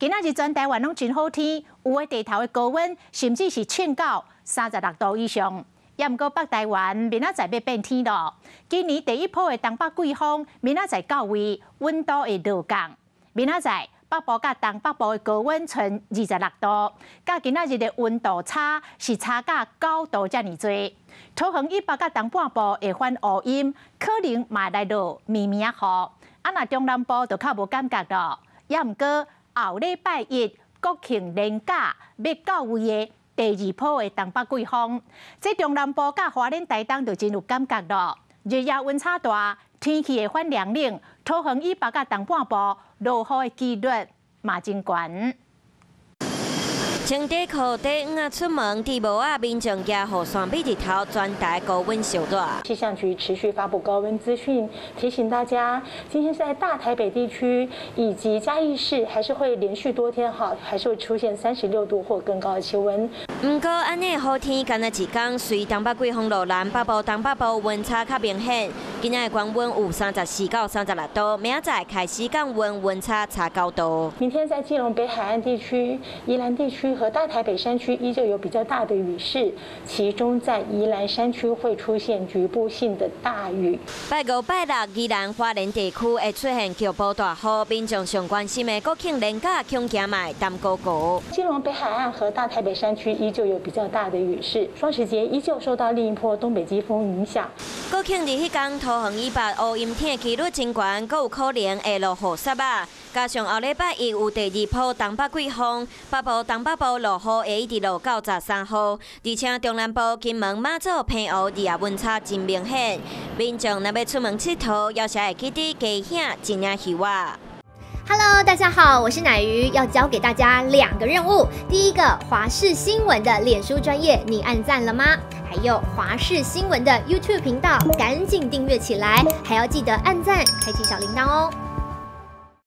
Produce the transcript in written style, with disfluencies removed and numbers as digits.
今仔日全台灣攏真好天，有的地頭的高溫甚至是衝到36度以上。也毋過北台灣明仔載欲變天囉。今年第一波的東北季風，明仔載到位，溫度會落降。明仔載北部佮東北部的高溫賰26度，佮今仔日的溫度差是差甲9度遮爾濟。桃園以北佮東半部會翻烏陰，可能嘛來落暝暝仔雨。啊，若中南部就較無感覺囉。也毋過後禮拜一國慶連假欲到位的第二波的東北季風，這中南部佮花蓮台東就真有感覺囉。日夜溫差大，天氣會反涼冷，桃園以北佮東半部落雨的幾率嘛真懸。穿短褲、短襪仔出門，戴帽仔，民眾舉雨傘避日頭，全台高溫燒熱。氣象局持續發布高溫資訊，提醒大家，今天在大台北地區以及嘉義市，還是會連續多天哈，還是會出現36度或更高的氣溫。毋過，按呢好天，干焦一工，隨東北季風落南，北部、東北部溫差較明顯。今仔的高溫有34到36度，明仔載開始降溫，溫差差9度。明天在基隆北海岸地區、宜蘭地區和大台北山區依舊有比較大的雨勢，其中在宜蘭山區會出現局部性的大雨。拜五、拜六，宜蘭花蓮地區會出現局部大雨，民眾上關心的國慶連假恐驚嘛會耽擱過。基隆北海岸和大台北山區依舊有比較大的雨勢，雙十節依舊受到另一波東北季風影響。國慶日彼工，桃園以北烏陰天的幾率真懸，閣有可能會落雨雪仔。加上後禮拜一有第二波東北季風，北部、東北部落雨會一直落到13號，而且中南部金門、馬祖、澎湖日夜溫差真明顯，民眾若欲出門𨑨迌，猶是會記得加額一領彼仔。 Hello，大家好，我是乃瑜，要交給大家兩個任務。第一個，華視新聞的臉書專頁，你按讚了嗎？還有華視新聞的 YouTube 頻道，趕緊訂閱起來，還要記得按讚，開啟小鈴鐺哦。